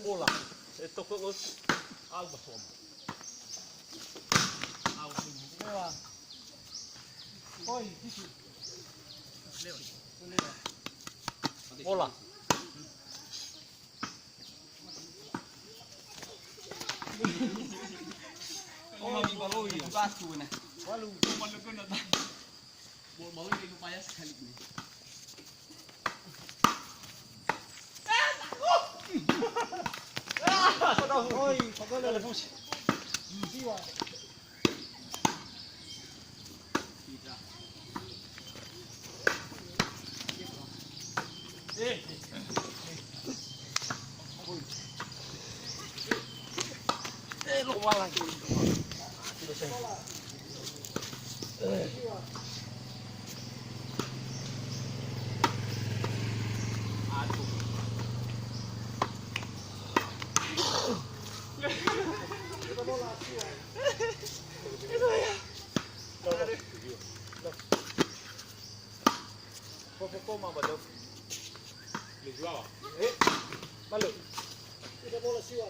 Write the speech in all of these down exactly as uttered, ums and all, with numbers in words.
Bola. E toko os. Au ba soma. Au. Oi, gitu. Bola. Oh, di baloi ya. Batu na. Walu. Bol baloi itu payah sekali ini. Oi, pagol le bus. Siwa. Fofo koma ba dau. Le juawa. Eh, malu. Kita bola siwa.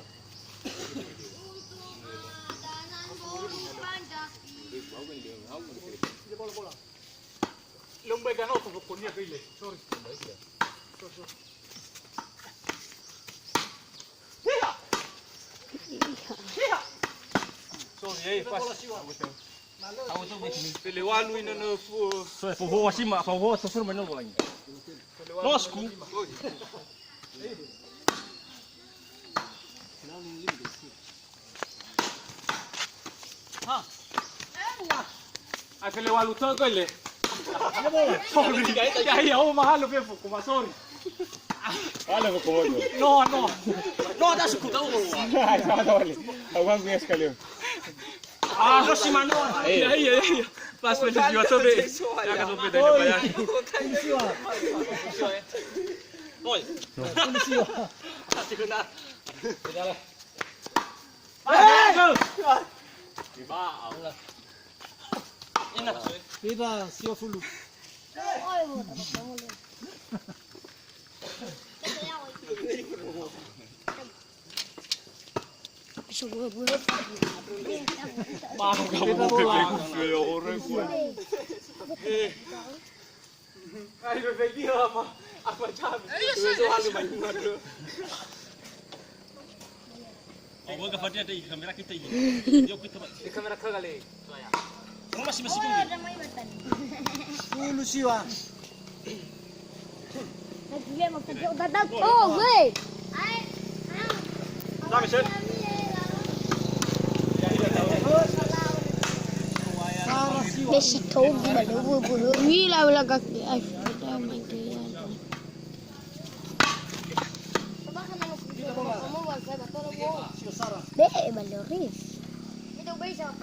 Kita bola, bola. Lomba gano fofo konia ke ile. Sorry. Sorry, sorry. Hiha. Hiha. Sorry, eh, pas. Pele walu ina na fu. So, fofo wasima, fofo sosor menol lagi. Losku. Ha. Ai fele walu tö gele. Sorry. Ya, ya, oh, mahalo be fuku ma, sorry. Wale fuku ma. No, no. No, da suku tau. Ai, sama wale. Aku kan punya sekali. Ah, no si mano. Iya, iya, iya. Pas menunjuk atau be. Ya, kan be dari bayar. Oi. Siwa. Siwa. Ina. Riba siwa fulu. Maaf, kamu mau pegang ya orang. Ai, bebegi apa? Apa jam? Itu halu banyu, aduh. Oh, gua gak ada di kamera kita ini. Yuk, kita, di kamera kagale. Rumah masih, masih tunggu. Fulu siwa. Oh, weh. Besi tou gimana? Wih, lah, lah, kaki. Ai, oh my God. Be, Baloris.